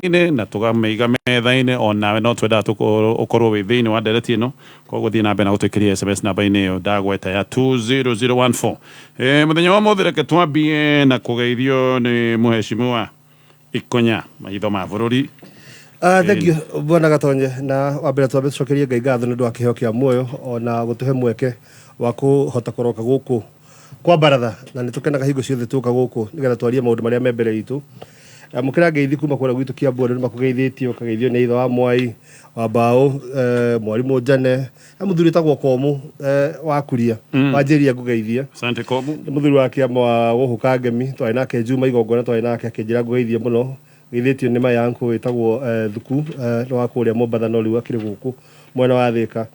Inĩ na tũkamĩiga metha-inĩ. Onawe no twendaga ũkorwo wĩ thĩinĩ wa ndereti ĩno, koguo thiĩ na mbere na gũtwĩkĩria SMS namba-inĩ ĩyo ndagweta ya 20014. Mũthenya wa ũmũthĩ reke twambie na kũgeithio nĩ mũheshimiwa Ikonya, maitho ma bũrũri. Thank you, Bwana Gatonye. Na wa mbere twambe tũcokerie Ngai ngatho nĩ ũndũ wa kĩheo kĩa muoyo ona gũtũhe mweke wa kũhota kũroka gũkũ kwa baratha, na nĩ tũkenaga hingo ciothe tũka gũkũ nĩgetha twarie maũndũ marĩa me mbere itũ. Amũkĩra ngeithi kuma kũrĩa gwitũ Kiambu, andũ nĩ makũgeithĩtie, ũkageithio nĩ ithe wa Mwai wa Mbaũ, mwarimũ Njane na mũthuri wĩtagwo Komũ, wa Kuria wanjĩria ngũgeithie. Asante, Komu. Nĩ mũthuri wa kĩama wa gũkũ Kangemi, twarĩ nake Juma igongona, twarĩ nake akĩnjĩra ngũgeithie mũno. Geithĩtio nĩ my uncle wĩtagwo Thuku, nĩ wa kũrĩa Mombatha no rĩu akĩrĩ gũkũ mwena wa Thĩka.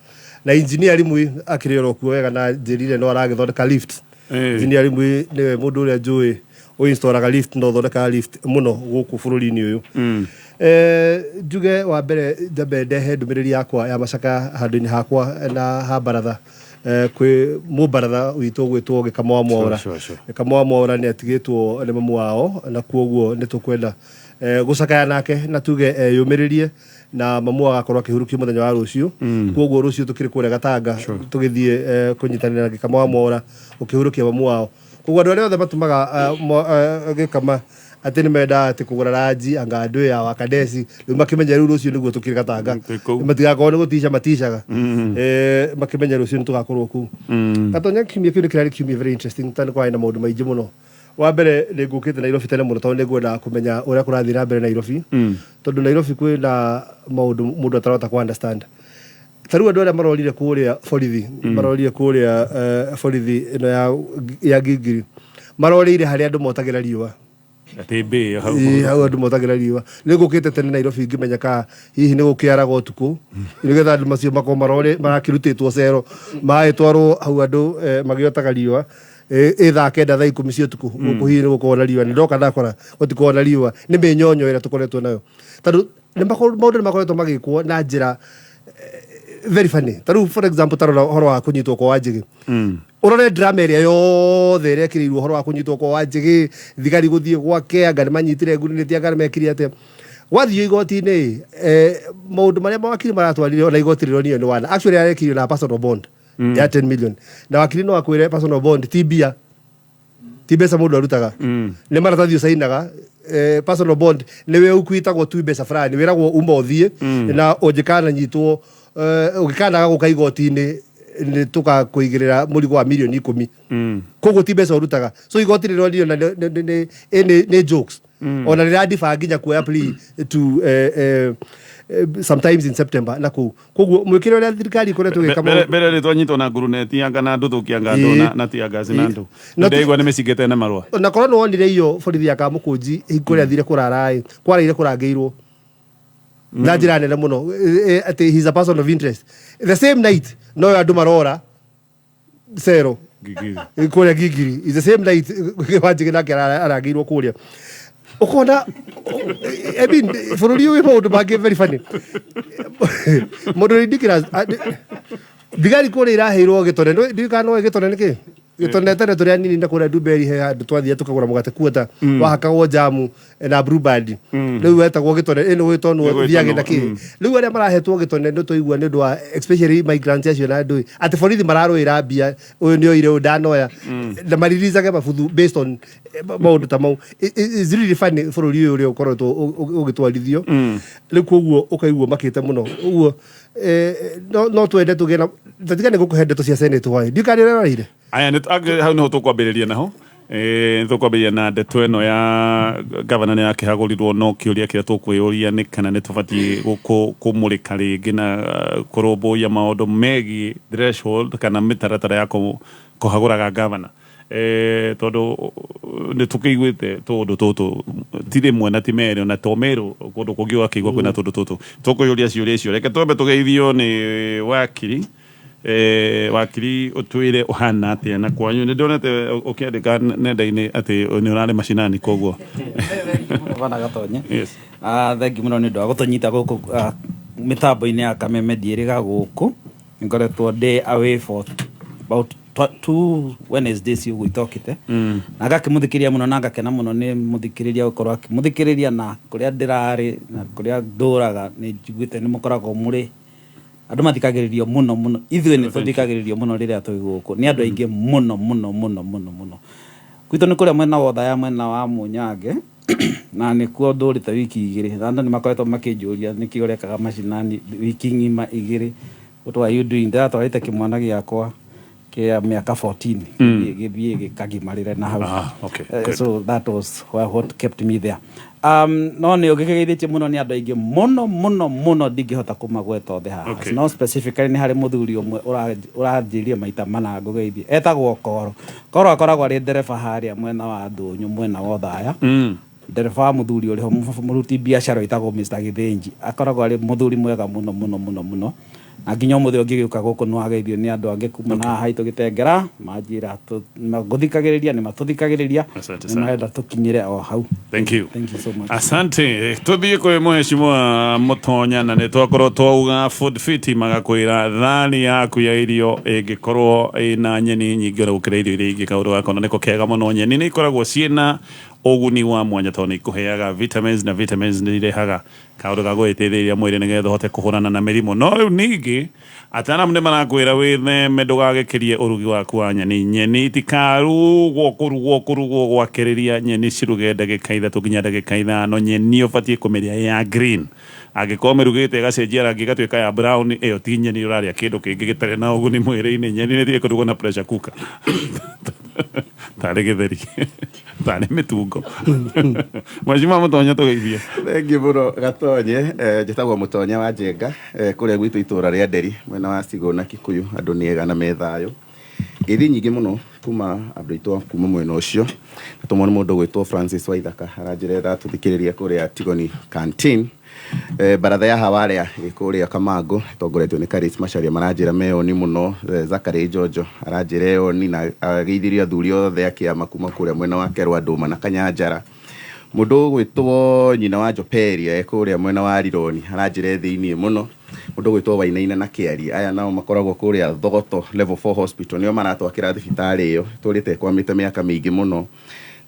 Na engineer Rimui akĩrĩ oro kuo wega na njĩrire no aragĩthondeka lift. Engineer Rimui nĩwe mũndũ ũrĩa njũĩ ũinstallaga lift na ũthondekaga lift mũno gũkũ bũrũri-inĩ ũyũ. Njuge wa mbere njambe ndehe ndũmĩrĩri yakwa ya macakaya handũ-inĩ hakwa na ha baratha, kwĩ mũbaratha witũ ũgwĩtwo Gĩkama wa Mwaũra. Gĩkama wa Mwaũra nĩ atigĩtwo nĩ mamu wao, na kuoguo nĩ tũkwenda gũcakaya nake na tuge eyũmĩrĩrie, na mamu agakorwo akĩhurũkio mũthenya wa rũciũ. Kuoguo rũciũ tũkĩrĩ kũrĩa Gatanga tũgĩthiĩ kũnyitanĩra na Gĩkama wa Mwaũra ũkĩhurũkia mamu wao. Koguo andũ arĩa othe matũmaga Gĩkama atĩ nĩ mendaga atĩ kũgũra ranji anga andũ ya wakadeci, rĩu makĩmenye rĩu rũciũ nĩguo tũkĩrĩ Gatanga. Twĩ kũu. Matigakorwo nĩ gũtica maticaga. Makĩmenye rũciũ nĩ tũgakorwo kũu. Gatonya, kiumia kĩu nĩ kĩrarĩ kiumia very interesting tondũ nĩ kwarĩ na maũndũ maingĩ mũno. Wa mbere nĩ ngũkĩte Nairobi tene mũno tondũ nĩ ngwendaga kũmenya ũrĩa kũrathiĩ na mbere Nairobi. Tondũ Nairobi kwĩna maũndũ mũndũ atarahota kũ understand. Ta rĩu andũ arĩa marorire kũrĩa borithi, marorire kũrĩa borithi ĩno ya Ngingiri, marorĩire harĩa andũ motagĩra riũa. Atĩ mbĩ hau. Ĩĩ, hau andũ motagĩra riũa. Nĩ ngũkĩte tene Nairobi ngĩmenya ka hihi nĩ gũkĩaraga ũtukũ nĩgetha andũ macio makorwo marorĩ marakĩrutĩtwo cero magagĩtwarwo hau andũ magĩotaga riũa ĩ thaa 9, thaa 10 cia ũtukũ. Gũkũ hihi nĩ gũkorwo na riũa. Nĩ ndoka ndakora gũtikoragwo na riũa, nĩ mĩnyonyo ĩrĩa tũkoretwo nayo, tondũ maũndũ nĩ makoretwo magĩkwo na njĩra very funny. Ta rĩu, for example, ta rora ũhoro wa kũnyitwo kwa Wanjĩgĩ. Ũrore drama ĩrĩa yothe ĩrekĩrĩirwo ũhoro wa kũnyitwo kwa Wanjĩgĩ, thigari gũthiĩ gwake, anga nĩ manyitire ngurunĩti, anga nĩ mekire atĩa. Gwathiĩ igoti-inĩ, maũndũ marĩa mawakiri maratwarire ona igoti rĩronio nĩ wana actually arekirio na personal bond ya 10 million, na wakiri no akwĩre personal bond ti mbia, ti mbeca mũndũ arutaga, nĩ maratathi ũcainaga. Personal bond nĩwe ũkwitagwo tu mbeca fulani, wĩragwo uma ũthiĩ na ũngĩkananyitwo, ũngĩkanaga gũka igoti-inĩ nĩ tũgakũigĩrĩra mũrigo wa mirioni 10. Koguo ti mbeca ũrutaga, so igoti rĩronio na nĩ jokes, ona rĩrandiba nginya kuoya plea to sometimes in September na kũu. Koguo mwĩkĩre ũrĩa thirikari ĩkoretwo ĩgĩka mbere maũndũ mbere rĩ twanyitwo na nguruneti anga na nduthũki anga andũ na tear gas na andũ. Ndaigua nĩ mĩcingĩte na marũa. Na korwo nĩ wonire iyo borithi ya Kamũkũnji hingo ĩrĩa athire kũrara ĩ kwaraire kũrangĩirwo na njĩra nene mũno, atĩ he's a person of interest. The same night noyo andũ marora cero Ngigiri. Kũrĩa Ngingiri is the same night Wanjĩgĩ nake arangĩirwo kũrĩa. Ũkona, I mean, bũrũri ũyũ wĩ maũndũ mangĩ very funny. Mũndũ ridiculous, thigari kũrĩa iraheirwo gĩtone. Ndiũĩ kana nĩũĩ gĩtone nĩ kĩ. Gĩtone, tene tũrĩ anini na kũrĩa Ndumberi he handũ twathiaga tũkagũra mũgate kuota wahakagwo jamu na Blue Band, rĩu wetagwo gĩtone. Ĩ nĩ gwĩtonwo. Nĩ thiage na gwĩtonwo, kĩ. Rĩu arĩa marahetwo gĩtone nĩ twaigua nĩ ũndũ wa especially migrants acio na andũ atĩ borithi mararũĩra mbia, ũyũ nĩ oire, ũyũ ndanoya, na maririzage mabuthu based on maũndũ ta mau. It's really funny bũrũri ũyũ ũrĩa ũkoretwo ũgĩtwarithio rĩu. Koguo ũkaigua makĩte mũno ũguo. No twende tũgĩe na tatiga nĩ gũkũhe ndeto cia Senate hwaĩ, ndiũĩ kana nĩ ũreroreire. Aya nĩ hau nĩho tũkwambĩrĩria naho. Tũkwambĩrĩria na ndeto ĩno ya gavana nĩ yakĩhagũrirwo, no kĩũria kĩrĩa tũkwĩyũria nĩ kana nĩ tũbatiĩ kũmũrĩka rĩngĩ na kũrũmbũiya maũndũ megiĩ threshold kana mĩtaratara ya kũhagũraga gavana, tondũ nĩ tũkĩiguĩte tũũndũ tũtũ ti rĩmwe na ti merĩ, ona to Meru, kũndũ kũngĩ ũgakĩigua kwĩna tũndũ tũtũ. Tũkwĩyũria ciũria icio. Reke twambe tũgeithio nĩ wakiri. Wakiri, ũtwĩre ũhana atĩa na kwanyu. Nĩ ndonete ũkĩandĩka nenda-inĩ atĩ nĩ ũrarĩ macinani, koguo Bana Gatonye. Yes. Thengi mũno nĩ ũndũ wa gũtũnyita gũkũ mĩtambo-inĩ ya Kameme. Ndiĩrĩga gũkũ ngoretwo ndĩ away for about Two Wednesdays ũguo itokĩte na ngakĩmũthikĩrĩria mũno na ngakena mũno nĩ mũthikĩrĩria gũkorwo akĩmũthikĩrĩria na kũrĩa ndĩrarĩ na kũrĩa ndũraga nĩ njiguĩte nĩ mũkoragwo mũrĩ andũ mathikagĩrĩrio mũno mũno. Ithuĩ nĩ tũthikagĩrĩrio mũno rĩrĩa twĩ gũkũ nĩ andũ aingĩ mũno mũno mũno mũno mũno. Gwitũ nĩ kũrĩa mwena wa Othaya, mwena wa Mũnyange, na nĩkuo ndũrĩte wiki 2, na andũ nĩ makoretwo makĩnjũria nĩkĩ ũrekaga macinani wiki ng'ima 2, what were you doing? Ndĩratwarĩte kĩmwana gĩakwa kĩa mĩaka 14 gĩthiĩ gĩkagimarĩre na hau. Ah, okay, good. So that was what kept me there. No nĩ ũgĩgeithĩtie mũno nĩ andũ aingĩ mũno mũno mũno, ndingĩhota kũmagweta othe haha. No specifically nĩ harĩ mũthuri ũmwe ũranjĩrire maita mana ngũgeithie, etagwo Koro. Koro akoragwo arĩ ndereba harĩa mwena wa Ndũnyũ, mwena wa Othaya. Ndereba wa mũthuri ũrĩ ho mũruti biacara wĩtagwo Mr. Gĩthĩnji. Akoragwo arĩ mũthuri mwega mũno mũno mũno mũno, na nginya ũmũthĩ ũngĩgĩũka gũkũ nĩ wageithio nĩ andũ angĩ kuma na haha haitũ Gĩtengera, manjĩra ngũthikagĩrĩria nĩ matũthikagĩrĩria. Asante nĩ sana. marenda tũkinyĩre o hau. Thank you. Thank you so much. Asante. Tuthiĩ kwĩ mheshimiwa Mũtonya, na nĩ twakorwo twauga Food Fit magakwĩra thani yaku ya irio ĩngĩkorwo ĩna nyeni nyingĩ ona gũkĩra irio iria ingĩ, kaũndũ gaka ona nĩko kega mũno. Nyeni nĩ ikoragwo ciĩna ũguni wa mwanya tondũ nĩ ikũheaga vitamins, na vitamins nĩ irehaga kaũndũ ga gũgĩteithĩrĩria mwĩrĩ nĩgetha ũhote kũhũrana na mĩrimũ. No rĩu ningĩ ataaramu nĩ marakwĩra wĩtheme ndũgagĩkĩrie ũrugi waku wa nyeni. Nyeni itikarugwo kũrugwo kũrugwo gwakĩrĩria, nyeni ciruge ndagĩka 3 nginya ndagĩka 5. Nyeni ũbatiĩ kũmĩrĩa ya green. Angĩkorwo mĩrugĩte ĩgacenjia rangi ĩgatuĩka ya brown, ĩyo ti nyeni, ũrarĩa kĩndũ kĩngĩ gĩtarĩ na ũguni mwĩrĩ-inĩ. Nyeni nĩ ĩtige kũrugwo na pressure cooker tarĩ gĩtheri tarĩ mĩtungo. Mheshimiwa Mũtonya, tũgeithie. Thengi mũno Gatonye. Njĩtagwo Mũtonya wa Njenga, kũrĩa gwitũ itũra rĩa Nderi, mwena wa Sigũna Kikuyu. Andũ nĩ ega na me thayũ. Ngeithi nyingĩ mũno kuma andũ aitũ a kuma mwena ũcio. Natũmwo nĩ mũndũ gwĩtwo Francis Waithaka, aranjĩra ĩratũthikĩrĩria kũrĩa Tigoni Canteen. Baratha ya Hawarĩa ĩ kũrĩa Kamangũ ĩtongoretio nĩ Karis Macharia, maranjĩra meyoni mũno. Zachary Njonjo aranjĩra eyoni na ageithirie athuri othe a kĩama kuma kũrĩa mwena wa Kerwa Ndũma na Kanyanjara. Mũndũ ũgwĩtwo nyina wa Joperia e kũrĩa mwena wa Rironi, aranjĩra e thĩiniĩ mũno. Mũndũ ũgwĩtwo Wainaina na Kĩaria, aya nao makoragwo kũrĩa Thogoto Level 4 Hospital, nĩo maratwakĩra thibitarĩ ĩyo tũrĩte ĩkwamĩte mĩaka mĩingĩ mũno,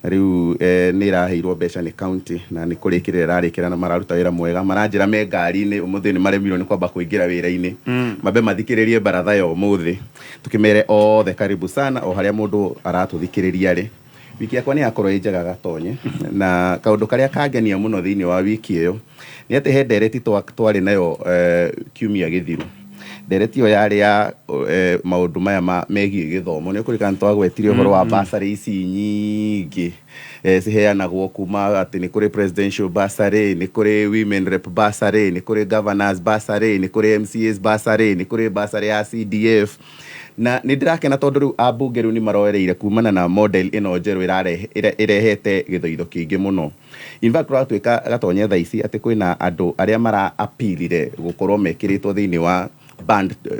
na rĩu nĩ ĩraheirwo mbeca nĩ county na nĩ kũrĩkĩrĩra ĩrarĩkĩra na mararuta wĩra mwega. Maranjĩra me ngari-inĩ ũmũthĩ, nĩ maremirwo nĩ kwamba kũingĩra wĩra-inĩ, mambe mathikĩrĩrie baratha ya ũmũthĩ. Tũkĩmere othe karibu sana o harĩa mũndũ aratũthikĩrĩria rĩ. Wiki yakwa nĩ yakorwo ĩ njega Gatonye, na kaũndũ karĩa kangenia mũno thĩinĩ wa wiki ĩyo nĩ atĩ he ndereti twarĩ nayo kiumia gĩthiru. Ndereti ĩyo yarĩ ya maũndũ maya megiĩ gĩthomo. Nĩ ũkũririkana twagwetire ũhoro wa bursary ici nyingĩ ciheanagwo, kuma atĩ nĩ kũrĩ presidential bursary, nĩ kũrĩ women rep bursary, nĩ kũrĩ governors bursary, nĩ kũrĩ MCAs bursary, nĩ kũrĩ bursary ya CDF. Na nĩ ndĩrakena tondũ rĩu ambunge rĩu nĩ maroereire kumana na model ĩno njerũ ĩrehete gĩthoitho kĩingĩ mũno. In fact, ũratuĩka Gatonye thaa ici atĩ kwĩna andũ arĩa mara appealire gũkorwo mekĩrĩtwo thĩinĩ wa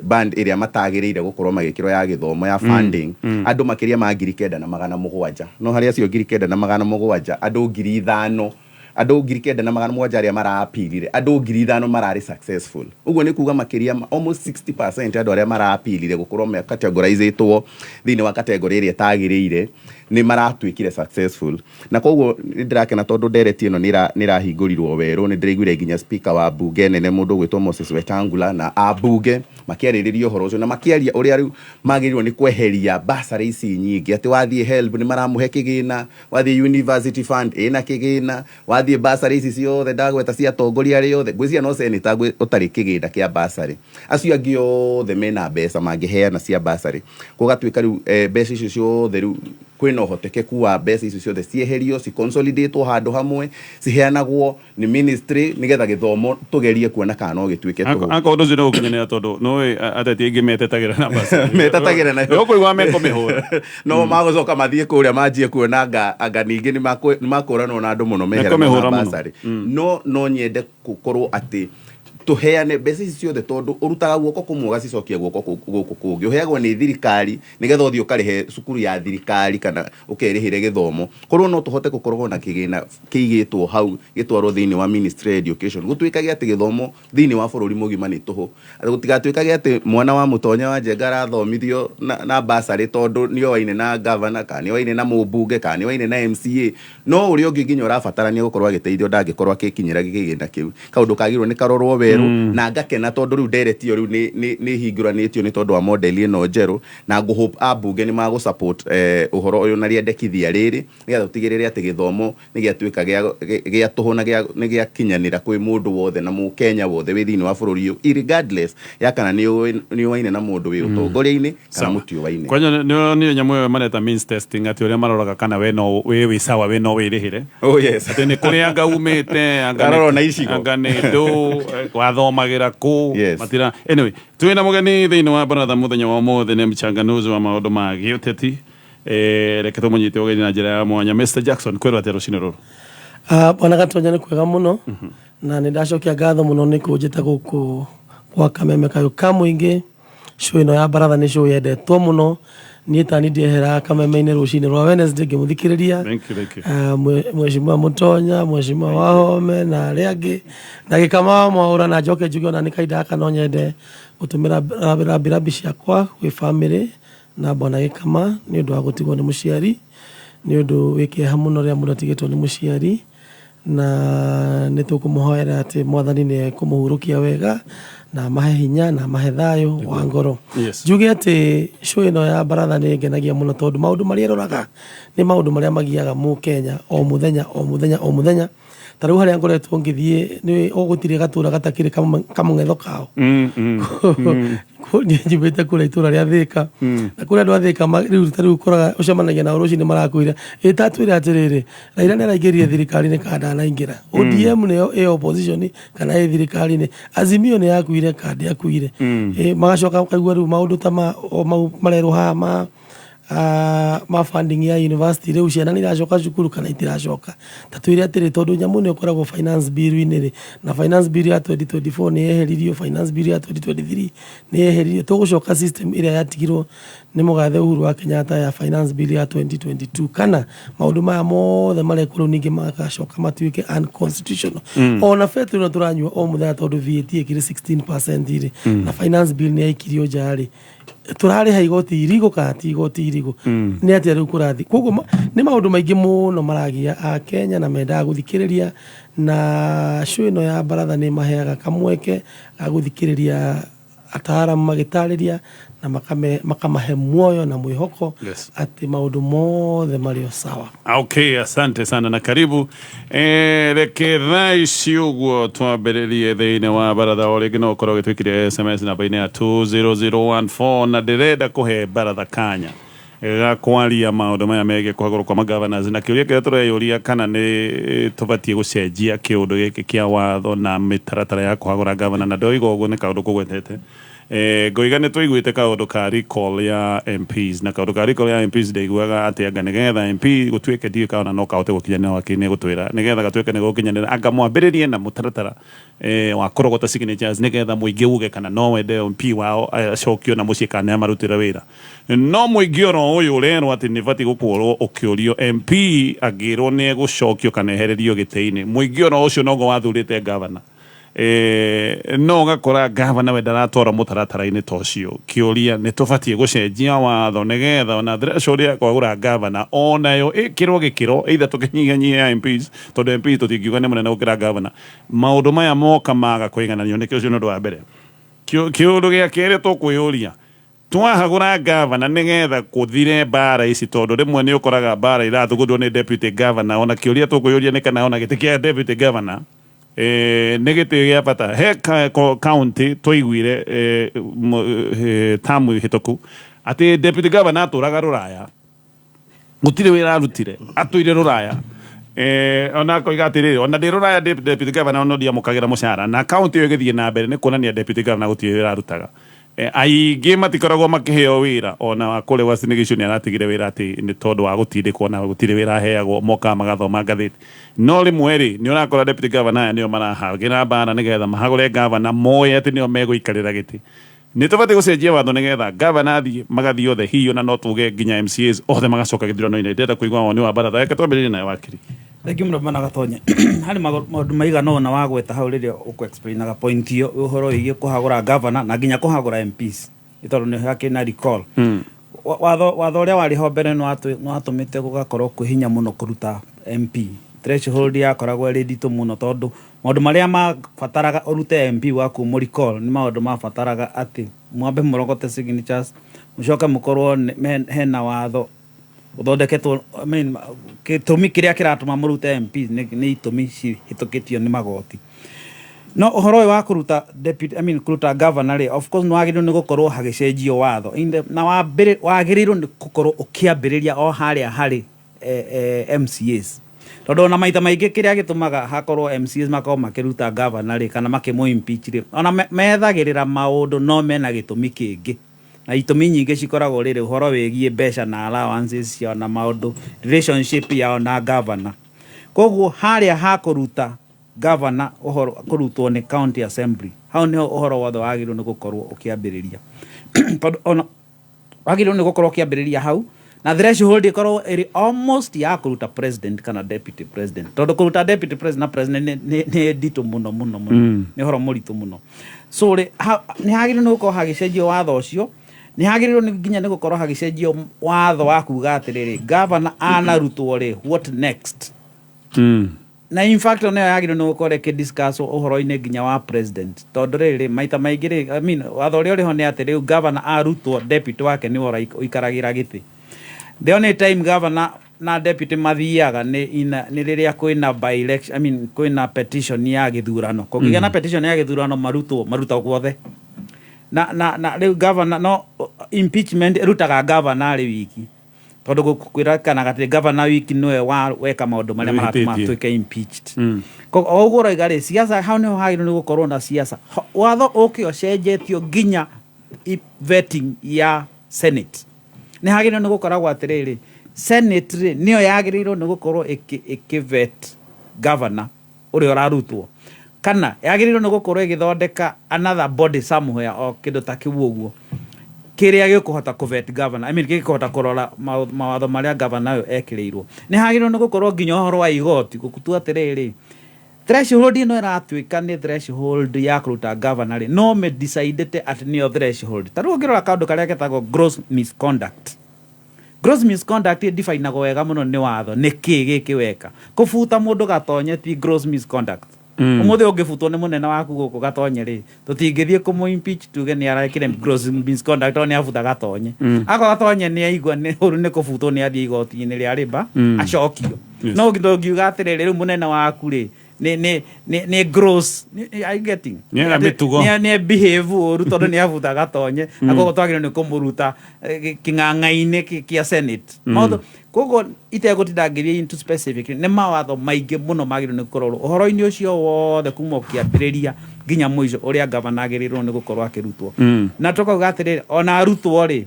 band ĩrĩa matagĩrĩire gũkorwo magĩkĩrwo ya gĩthomo ya funding, andũ makĩria ma 9,700. No harĩ acio 9,700, andũ 5,000, andũ 9,700 arĩa mara-appealire, andũ 5,000 mararĩ successful. Ũguo nĩ kuga makĩria almost 60% andũ arĩa mara-appealire gũkorwo me categorizĩtwo thĩinĩ wa category ĩrĩa ĩtagĩrĩire nĩ maratuĩkire successful. Na koguo nĩ ndĩrakena tondũ ndereti ĩno nĩ ĩrahingũrirwo werũ. Nĩ ndĩraiguire nginya speaker wa mbunge nene, mũndũ ũgwĩtwo Moses Wetangula, na ambunge makĩarĩrĩria ũhoro ũcio na makĩaria ũrĩa rĩu magĩrĩirwo nĩ kweheria bursary ici nyingĩ, atĩ wathiĩ HELB nĩ maramũhe kĩgĩna, wathiĩ university fund ĩna kĩgĩna, wathiĩ bursary ici ciothe ndagweta cia atongoria arĩa othe, ngwĩciria no senator ũtarĩ kĩgĩna kĩa bursary, acio angĩ othe mena mbeca mangĩheana cia bursary. Gũgatuĩka rĩu mbeca icio ciothe, rĩu kwĩna ũhotekeku wa mbeca icio ciothe cieherio, ciconsolidatwo handũ hamwe, ciheanagwo nĩ ministry, nĩgetha gĩthomo tũgerie kuona kana no gĩtuĩke tũhũ. Akorwo ũndũ ũcio nĩ ũgũkinyanĩra, tondũ nĩũĩ ateti aingĩ metetagĩra na bursary. Metetagĩra nayo. Nĩ ũkũigua mekũmĩhũra. No magũcoka mathiĩ kũrĩa manjie kuona anga ningĩ nĩ makũranwo na andũ mũno meheranwo Mekũmĩhũra na mũno. bursary. No nyende gũkorwo atĩ Tũheane mbeca ici ciothe, tondũ ũrutaga guoko kũmwe ũgacicokia guoko gũkũ kũngĩ. Ũheagwo nĩ thirikari nĩgetha ũthiĩ ũkarĩhe cukuru ya thirikari kana ũkerĩhĩre gĩthomo. Korwo no tũhote gũkorwo na kĩgĩna kĩigĩtwo hau gĩtwarwo thĩinĩ wa Ministry ya Education, gũtuĩkage atĩ gĩthomo thĩinĩ wa bũrũri mũgima nĩ tũhũ. Gũtigatuĩkage atĩ mwana wa Mũtonya wa Njenga arathomithio na bursary tondũ nĩoaine na governor kana nĩoaine na mũmbunge kana nĩoaine na MCA. No ũrĩa ũngĩ nginya ũrabatarania gũkorwo agĩteithio ndangĩkorwo agĩkinyĩra kĩgĩna kĩu. Kaũndũ kagĩrĩirwo nĩ karorwo werũ na ngakena tondũ rĩu ndereti ĩyo rĩu nĩ ĩhingũranĩtio nĩ tondũ wa model ĩno njerũ, na ngũ hope ambunge nĩ magũ support ũhoro ũyũ na rĩendekithia rĩrĩ nĩgetha tũtigĩrĩre atĩ gĩthomo nĩ gĩatuĩka gĩa tũhũ na nĩ gĩakinyanĩra kwĩ mũndũ wothe na mũkenya wothe wĩ thĩinĩ wa bũrũri ũyũ, irregardless ya kana nĩ ũaine na mũndũ wĩ ũtongoria-inĩ kana mũtiũaine. Kwanja nĩ nyamũ ĩyo mareta means testing, atĩ ũrĩa maroraga kana we no wĩ sawa, we no wĩrĩhĩre. Oh yes. Atĩ nĩ kũrĩ anga umĩte, anga Arorwo na icigo. Anga nĩ ndũ wathomagĩra kũ. Yes. Matira anyway, twĩna mũgeni thĩinĩ wa baratha mũthenya wa ũmũthĩ, nĩ mchanganuzi wa maũndũ ma gĩũteti. Reke tũmũnyite ũgeni na njĩra ya mwanya. Mr Jackson, kwĩrwo atĩa rũcinĩ rũrũ? Ah, Bwana Gatonya, nĩ kwega mũno na nĩ ndacokia ngatho mũno nĩ kũnjĩta gũkũ gwa Kameme kayũ ka mũingĩ. Show ĩno ya baratha nĩ show yendetwo mũno. Niĩ tani ndieheraga Kameme-inĩ rũcinĩ rwa Wednesday ngĩmũthikĩrĩria. Thank you, thank you. Ah, Mheshimiwa Mũtonya, Mheshimiwa Wahome na arĩa angĩ na Gĩkama wa Mwaũra, na njoke njuge ona nĩ kahinda gaka no nyende gũtũmĩra rambirambi ciakwa gwĩ famĩlĩ na Bwana Gĩkama nĩ ũndũ wa gũtigwo nĩ mũciari. Nĩ ũndũ wĩ kĩeha mũno rĩrĩa mũndũ atigĩtwo nĩ mũciari, na nĩ tũkũmũhoera atĩ Mwathani nĩ ekũmũhurũkia wega na amahe hinya na amahe thayũ wa ngoro. Njuge atĩ show ĩno ya baratha nĩ ĩngenagia mũno tondũ maũndũ marĩa ĩroraga nĩ maũndũ marĩa magiaga mũkenya o mũthenya o mũthenya o mũthenya. Ta rĩu harĩa ngoretwo ngĩthiĩ nĩ o gũtirĩ gatũra gatakĩrĩ kamũng'etho kao. Niĩ njumĩte kũrĩa itũra rĩa Thĩka, na kũrĩa andũ a Thĩka rĩu ta rĩu ũkoraga ũcemanagia nao rũcinĩ marakwĩra ĩ tatwĩre atĩrĩrĩ, Raila nĩ araingĩrire thirikari-inĩ kana ndanaingĩra, ODM nĩyo ĩ opposition kana ĩ thirikari-inĩ, Azimio nĩ yakuire kana ndĩakuire. Magacoka ũkaigua rĩu maũndũ ta ma o mau marerwo haha ma funding ya university, rĩu ciana nĩ iracoka cukuru kana itiracoka. Ta twĩre atĩrĩ, tondũ nyamũ ĩno ĩkoragwo finance bill-inĩ rĩ, na finance bill ya 2024 nĩ yeheririo, finance bill ya 2023 nĩ yeheririo, tũgũcoka system ĩrĩa yatigirwo nĩ mũgathe Uhuru wa Kenyatta ya finance bill ya 2022, kana maũndũ maya mothe marekwo rĩu ningĩ magacoka matuĩke unconstitutional? Ona betũrũ ĩno tũranyua o mũthenya, tondũ VAT ĩkĩrĩ 16% rĩ, na finance bill nĩ yaikirio nja rĩ, tũrarĩha igoti irigũ kana ti igoti irigũ? Nĩ atĩa rĩu kũrathiĩ? Koguo nĩ maũndũ maingĩ mũno maragia a Kenya na mendaga gũthikĩrĩria, na show ĩno ya baratha nĩ maheaga kamweke ga gũthikĩrĩria ataaramu magĩtarĩria na makamahe muoyo na mwĩhoko atĩ maũndũ mothe marĩ o sawa. Okay, asante sana na karibu. Reke thaa ici ũguo twambĩrĩrie thĩinĩ wa baratha. O rĩngĩ no ũkorwo ũgĩtwĩkĩria SMS namba-inĩ ya 20014, na ndĩrenda kũhe baratha kanya ga kwaria maũndũ maya megiĩ kũhagũrwo kwa magovernors na kĩũria kĩrĩa tũreyũria kana nĩ tũbatiĩ gũcenjia kĩũndũ gĩkĩ kĩa watho na mĩtaratara ya kũhagũra governor. Na ndoiga ũguo nĩ kaũndũ kũgwetete. Ngoiga nĩ tũiguĩte kaũndũ ka recall ya MPs, na kaũndũ ka recall ya MPs ndaiguaga atĩ anga nĩgetha MP gũtuĩke, ndiũĩ kana no kahote gũkinyanĩra, wakiri nĩ gũtwĩra, nĩgetha gatuĩke nĩ gũkinyanĩra anga mwambĩrĩrie na mũtaratara wa kũrogota signatures nĩgetha mũingĩ uge kana no wende MP wao acokio na mũciĩ kana nĩ amarutĩra wĩra. No mũingĩ oro ũyũ ũrerwo atĩ nĩ batiĩ gũkorwo ũkĩũrio MP angĩrwo nĩ egũcokio kana ehererio gĩtĩ-inĩ, mũingĩ oro ũcio noguo wathurĩte gavana. No ũgakora gavana we ndaratwara mũtaratara-inĩ ta ũcio. Kĩũria, nĩ tũbatiĩ gũcenjia watho nĩgetha ona threshold ya kwagũra gavana onayo ĩkĩrwo gĩkĩro, either tũkĩnyihanyihie ya MPs, tondũ MPs tũtingiuga nĩ mũnene gũkĩra gavana? Maũndũ maya moka maga kũigananio nĩkĩ? Ũcio nĩ ũndũ wa mbere. Kĩũndũ gĩa kerĩ tũkwĩyũria, twahagũra gavana nĩgetha kũthire mbara ici, tondũ rĩmwe nĩ ũkoraga mbara irathugundwo nĩ deputy governor. Ona kĩũria tũkwĩyũria nĩ kana ona gĩtĩ kĩa deputy governor nĩ gĩtĩ gĩa bata. He county twaiguire tamu hĩtũku atĩ deputy governor atũraga rũraya, gũtirĩ wĩra arutire, atũire rũraya. Ona akoiga atĩrĩrĩ, ona ndĩ rũraya ndĩ deputy governor, no ndiamũkagĩra mũcara, na county ĩyo ĩgĩthiĩ na mbere. Nĩ kuonania deputy governor gũtirĩ wĩra arutaga. Aingĩ matikoragwo makĩheo wĩra, ona wa kũrĩa Uasin Gishu nĩ aratigire wĩra atĩ nĩ tondũ wa gũtindĩkwo na gũtirĩ wĩra aheagwo, mokaga magathoma ngathĩti. No rĩmwe rĩ, nĩ ũrakora deputy governor aya nĩo marahagĩra mbara nĩgetha mahagũre governor moĩ atĩ nĩo megũikarĩra gĩtĩ. Nĩ tũbatiĩ gũcenjia watho nĩgetha governor athiĩ magathiĩ othe, hihi ona no tuge nginya MCAs othe magacoka gĩthurano-inĩ. Ndĩrenda kũigua woni wa baratha. Reke twambĩrĩrie nawe wakiri. Thengiũ mũno Bwana Gatonye. Harĩ maũndũ maigana ũna wagweta hau rĩrĩa ũkũ-explainaga point ĩyo, ũhoro wĩgiĩ kũhagũra governor na nginya kũhagũra MPs nĩ tondũ nĩ hakĩrĩ na recall. Watho ũrĩa warĩ ho mbere nĩ watũmĩte gũgakorwo kwĩ hinya mũno kũruta MP. Threshold yakoragwo ĩrĩ nditũ mũno tondũ maũndũ marĩa mabataraga ũrute MP waku ũmũ recall nĩ maũndũ mabataraga atĩ mwambe mũrogote signatures, mũcoke mũkorwo hena watho ũthondeketwo, I mean, gĩtũmi kĩrĩa kĩratũma mũrute MP nĩ itũmi cihĩtũkĩtio nĩ magoti. No ũhoro ũyũ wa kũruta deputy, I mean, kũruta governor rĩ, of course nĩ wagĩrĩirwo nĩ gũkorwo hagĩcenjio watho. Na wagĩrĩirwo nĩ gũkorwo ũkĩambĩrĩria o harĩa harĩ MCAs. Tondũ ona maita maingĩ kĩrĩa gĩtũmaga hakorwo MCAs makorwo makĩruta governor rĩ, kana makĩmũ impeach rĩ, ona methagĩrĩra maũndũ no mena gĩtũmi kĩngĩ. Na itũmi nyingĩ cikoragwo rĩrĩ ũhoro wĩgiĩ mbeca na allowances ciao na maũndũ relationship yao na governor. Koguo harĩa ha kũruta governor ũhoro kũrutwo nĩ county assembly, hau nĩho ũhoro wothe wagĩrĩirwo nĩ gũkorwo ũkĩambĩrĩria. Tondũ ona wagĩrĩirwo nĩ gũkorwo ũkĩambĩrĩria hau, na threshold ĩkorwo ĩrĩ almost ya kũruta president kana deputy president, tondũ kũruta deputy president na president nĩ nditũ mũno mũno mũno, nĩ ũhoro mũritũ mũno. So rĩ, nĩ hagĩrĩirwo nĩ gũkorwo hagĩcenjio watho ũcio. Nĩ hagĩrĩirwo nĩ nginya nĩ gũkorwo hagĩcenjio watho wa kuga atĩrĩrĩ, governor anarutwo rĩ, what next? Na in fact ona yagĩrĩirwo nĩ gũkorwo ĩkĩdiscuss ũhoro-inĩ nginya wa president, tondũ rĩrĩ maita maingĩ rĩ, I mean, watho ũrĩa ũrĩ ho nĩ atĩ rĩu governor arutwo, deputy wake nĩwe ũikaragĩra gĩtĩ. The only time governor na deputy mathiaga nĩ rĩrĩa kwĩna by election, I mean, kwĩna petition ya gĩthurano. Kũngĩgĩa na petition ya gĩthurano, marutwo marutagwo othe. Na rĩu governor no impeachment ĩrutaga governor arĩ wiki, tondũ kwĩrakanaga atĩ governor wiki nĩwe weka maũndũ marĩa maratũma Wĩhĩtĩtie. atuĩke impeached. Koguo o ũguo ũroiga rĩ, siasa hau nĩho hagĩrĩirwo nĩ gũkorwo na siasa. Watho ũke ũcenjetio nginya vetting ya Senate. Nĩ hagĩrĩirwo nĩ gũkoragwo atĩrĩrĩ, Senate rĩ nĩyo yagĩrĩirwo nĩ gũkorwo ĩkĩ vet governor ũrĩa ũrarutwo, kana yagĩrĩirwo nĩ gũkorwo ĩgĩthondeka another body somewhere o kĩndũ ta kĩu ũguo, kĩrĩa gĩkũhota kũvet governor, I mean, gĩkũhota kũrora mawatho marĩa governor ũyũ ekĩrĩirwo. Nĩ hagĩrĩirwo nĩ gũkorwo nginya ũhoro wa igoti gũtua atĩrĩrĩ, threshold ĩno ĩratuĩka nĩ threshold ya kũruta governor rĩ, no mĩdecidĩte atĩ nĩyo threshold. Ta rĩu ũngĩrora kaũndũ karĩa getagwo gross misconduct, gross misconduct ĩdefinagwo wega mũno nĩ watho. Nĩ kĩ gĩkĩ weka kũbuta mũndũ gatonye ti gross misconduct? Ũmũthĩ ũngĩbutwo nĩ mũnene waku gũkũ gatonye rĩ, tũtingĩthiĩ kũmũ impeach tuge nĩ arekire gross misconduct tondũ nĩ abuta gatonye. Akorwo gatonye nĩ aigua nĩ ũru nĩ kũbutwo, nĩ athiĩ igoti-inĩ rĩa rĩba acokio. No ndũngiuga atĩrĩrĩ, rĩu mũnene waku rĩ nĩ gross are you getting? Nĩ aga mĩtugo. Nĩ behave ũru tondũ nĩ abuta gatonye, na koguo twagĩrĩirwo nĩ kũmũruta kĩng'ang'a-inĩ kĩa Senate. Maũndũ koguo itegũtinda ngĩthiĩ into specific, nĩ mawatho maingĩ mũno magĩrĩirwo nĩ kũrorwo ũhoro-inĩ ũcio wothe kuma ũkĩambĩrĩria nginya mũico ũrĩa gavana agĩrĩirwo nĩ gũkorwo akĩrutwo. Na tũkauga atĩrĩrĩ, ona arutwo rĩ,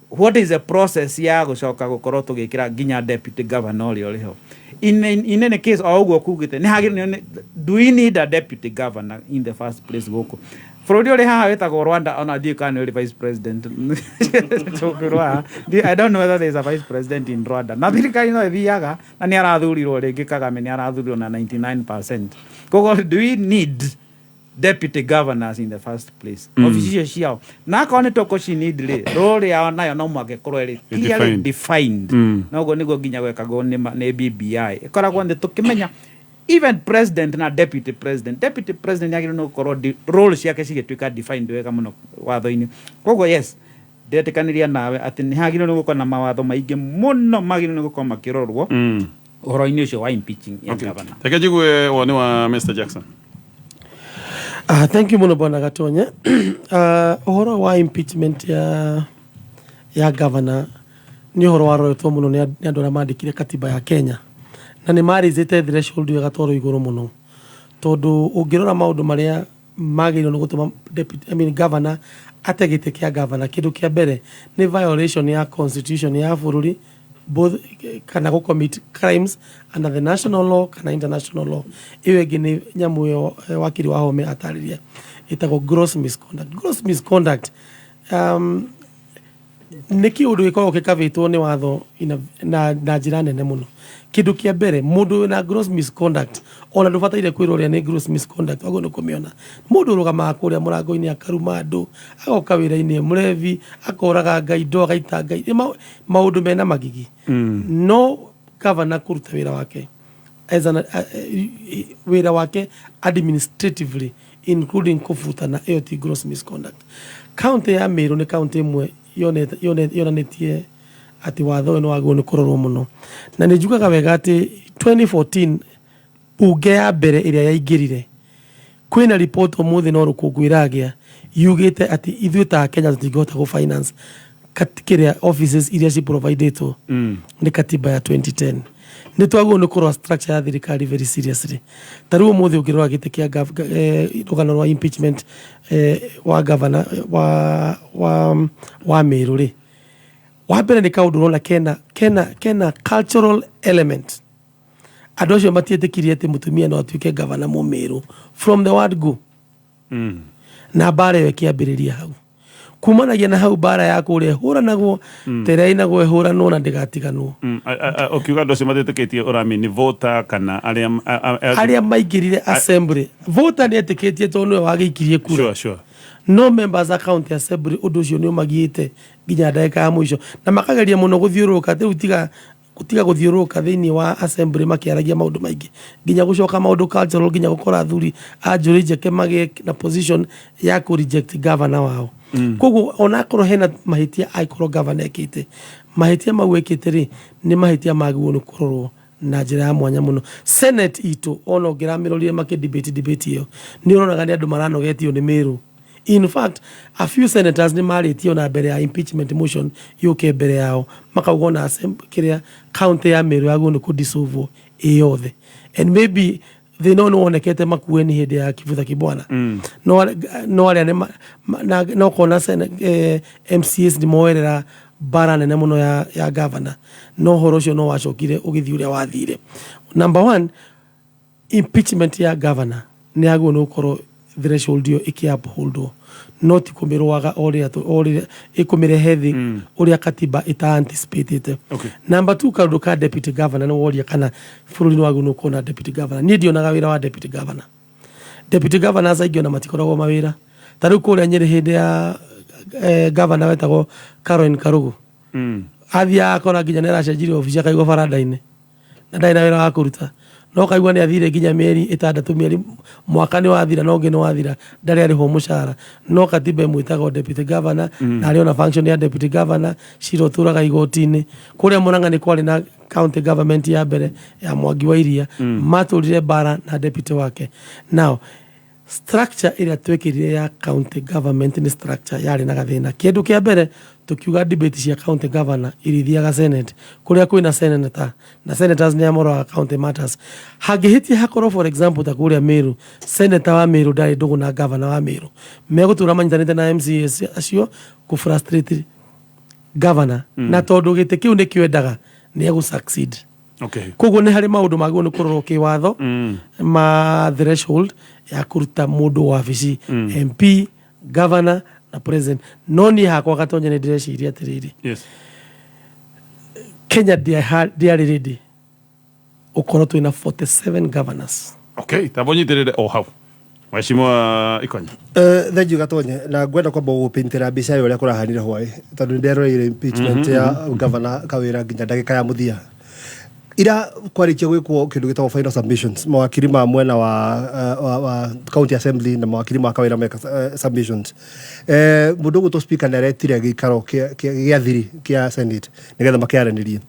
what is the process ya gũcoka gũkorwo tũgĩkĩra nginya deputy governor ũrĩa ũrĩ ho? In any case, o ũguo kugĩte nĩ hagĩrĩirwo do we need a deputy governor in the first place gũkũ bũrũri ũrĩ haha wĩtagwo Rwanda? Ona ndiũĩ kana nĩ ũrĩ vice president. Tũngĩrwo haha. I don't know whether there is a vice president in Rwanda. Na thirikari no ĩthiaga na nĩ arathurirwo rĩngĩ. Kagame nĩ arathurirwo na 99%. Koguo do we need deputy governors in the first place? Ofici icio ciao, na akorwo nĩ tũkũci need rĩ, role yao nayo no mũhaka ĩkorwo ĩrĩ clearly Defined. defined. Noguo nĩguo nginya gwekagwo nĩ BBI, ĩkoragwo nĩ tũkĩmenya even president na deputy president. Deputy president yagĩrĩirwo nĩ gũkorwo role ciake cigĩtuĩka defined wega mũno watho-inĩ. Koguo yes, ndetĩkanĩria nawe atĩ nĩ hagĩrĩirwo nĩ gũkorwo na mawatho maingĩ mũno magĩrĩirwo nĩ gũkorwo makĩrorwo ũhoro-inĩ ũcio wa impeaching ya governor. Reke njigue woni wa Mr Jackson. Thank you muno, Bwana Gatonye. Ũhoro wa impeachment ya governor nĩ ũhoro waroretwo mũno nĩ andũ arĩa mandĩkire katiba ya Kenya, na nĩ marĩzĩte threshold ĩyo ĩgatwarwo igũrũ mũno, tondũ ũngĩrora maũndũ marĩa Magĩrĩirwo nĩ gũtũma deputy, I mean, governor ate gĩtĩ kĩa governor. Kĩndũ kĩa mbere nĩ violation ya constitution ya bũrũri, both kana gũ commit crimes under the national law kana international law. Ĩyo ĩngĩ nĩ nyamũ ĩyo wakiri wa Home atarĩria ĩtagwo gross misconduct. Gross misconduct nĩ kĩũndũ gĩkoragwo gĩkavĩtwo nĩ watho na njĩra nene mũno. Kĩndũ kĩa mbere, mũndũ wĩna gross misconduct, ona ndũbataire kwĩrwo ũrĩa nĩ gross misconduct, waguo nĩ kũmĩona. Mũndũ ũrũgamaga kũrĩa mũrango-inĩ akaruma andũ, agoka wĩra-inĩ mũrebi, akoraga indo, agaitanga indo, maũndũ mena magigi. No gavana kũruta wĩra wake as an, wĩra wake administratively, including kũbutana, ĩyo ti gross misconduct. County ya Meru nĩ county ĩmwe yonanĩtie atĩ watho ũyũ nĩ wagĩrĩirwo nĩ kũrorwo mũno, na nĩ njugaga wega atĩ 2014 bunge ya mbere ĩrĩa yaingĩrire, kwĩna report ũmũthĩ no rũkũngũ ĩragĩa yugĩte atĩ ithuĩ ta Kenya tũtingĩhota gũ finance kĩrĩa offices iria ciprovidĩtwo nĩ katiba ya 2010. Nĩ twagĩrĩirwo nĩ kũrora structure ya thirikari very seriously. Ta rĩu ũmũthĩ ũngĩrora gĩtĩ kĩa rũgano rwa impeachment wa governor wa Meru rĩ, wa mbere nĩ kaũndũ ũrona kena cultural element. Andũ acio matiĩtĩkirie atĩ mũtumia no atuĩke gavana Mũmĩrũ from the word go, na mbara ĩyo ĩkĩambĩrĩria hau. Kumanagia na hau, mbara ya kũrĩa ĩhũranagwo ta ĩrĩa ĩinagwo ĩhũranwo na ndĩgatiganwo. Ũkiuga andũ acio matĩtĩkĩtie, ũramini voter kana arĩa Arĩa maingĩrire assembly. Voter nĩ etĩkĩtie tondũ nĩwe wagĩikirie kura. No members a county assembly, ũndũ ũcio nĩ ũmagiĩte nginya ndagĩka ya mũico, na makageria mũno gũthiũrũrũka. Rĩu tiga gũtiga gũthiũrũrũka thĩinĩ wa assembly makĩaragia maũndũ maingĩ, nginya gũcoka maũndũ cultural, nginya gũkora athuri a njũrĩ njeke magĩe na position ya kũ reject governor wao. Koguo onakorwo hena mahĩtia angĩkorwo governor ekĩte, mahĩtia mau ekĩte rĩ, nĩ mahĩtia magĩrĩirwo nĩ kũrorwo na njĩra ya mwanya mũno. Senate itũ, ona ũngĩramĩrorire makĩ debate ĩyo, nĩ ũronaga nĩ andũ maranogetio nĩ Mĩrũ. In fact, a few senators nĩ marĩtie ona mbere ya impeachment motion yũke mbere yao, makauga ona kĩrĩa county ya Meru yagĩrĩirwo nĩ kũdissolve ĩ yothe, and maybe thĩna ũyũ nĩ wonekete Makueni hĩndĩ ya Kivutha Kibwana. No arĩa nĩ na ũkona MCAs nĩ moerera mbara nene mũno ya governor, no ũhoro ũcio no wacokire ũgĩthiĩ ũrĩa wathire. Number one, impeachment ya governor nĩ yagĩrĩirwo nĩ gũkorwo threshold ĩyo ĩkĩ upholdwo, no ti kũmĩrũaga o rĩrĩa o rĩrĩa ĩkũmĩrehe thĩ ũrĩa katiba ĩta anticipatĩte. Number two, kaũndũ ka deputy governor, nĩ woria kana bũrũri nĩ wagĩrĩirwo nĩ gũkorwo na deputy governor. Niĩ ndionaga wĩra wa deputy governor. Deputy governors aingĩ ona matikoragwo mawĩra. Ta rĩu kũrĩa Nyĩrĩ, hĩndĩ ya governor wetagwo Caroline Karugu, athiaga akona nginya nĩ aracenjirie obici, akaigwo baranda-inĩ na ndarĩ na wĩra wa kũruta, no kaigua nĩ athire nginya mĩeri 6, mĩeri mwaka nĩ wathira, no ũngĩ nĩ wathira, ndarĩ arĩhwo mũcara. No katiba ĩmwĩtaga o deputy governor, na arĩ ona function ya deputy governor. Cira ũtũraga igoti-inĩ. Kũrĩa Mũrang'a nĩ kwarĩ na county government ya mbere ya Mwangi wa Iria, matũrire mbara na deputy wake. Now, structure ĩrĩa twekĩrire ya county government nĩ structure yarĩ na gathĩna. Kĩndũ kĩa mbere, tukiuga debate cia county governor irithiaga senate, kũrĩa kwĩna senator, na senators nĩ amoraga county matters. Hangĩhĩtia hakorwo, for example, ta kũrĩa Meru, senator wa Meru ndarĩ ndũgũ na governor wa Meru, megũtũra manyitanĩte na MCAs acio kũ frustrate governor, na tondũ gĩtĩ kĩu nĩkĩo endaga, nĩ egũ succeed. Koguo nĩ harĩ maũndũ magĩrĩirwo nĩ kũrorwo kĩwatho ma threshold ya kũruta mũndũ wabici, MP, governor na president. No niĩ hakwa, Gatonya, nĩ ndĩreciria atĩrĩrĩ, Kenya ndĩarĩ ready ũkorwo twĩna 47 governors. Okay, tabo nyitĩrĩre o hau, Mheshimiwa Ikonya. Thengiũ Gatonye, na ngwenda kwamba gũpĩntĩra mbica ĩyo ũrĩa kũrahanire hwaĩ, tondũ nĩ nderoreire impeachment ya governor Kawĩra nginya ndagĩka ya mũthia. Ira kwarĩkia gwĩkwo kĩndũ gĩtagwo final submissions, mawakiri ma mwena wa county assembly na mawakiri ma Kawĩra meka submissions. Mũndũ ũgwĩtwo speaker nĩ aretire gĩikaro gĩa thiri kĩa senate nĩgetha makĩaranĩrie.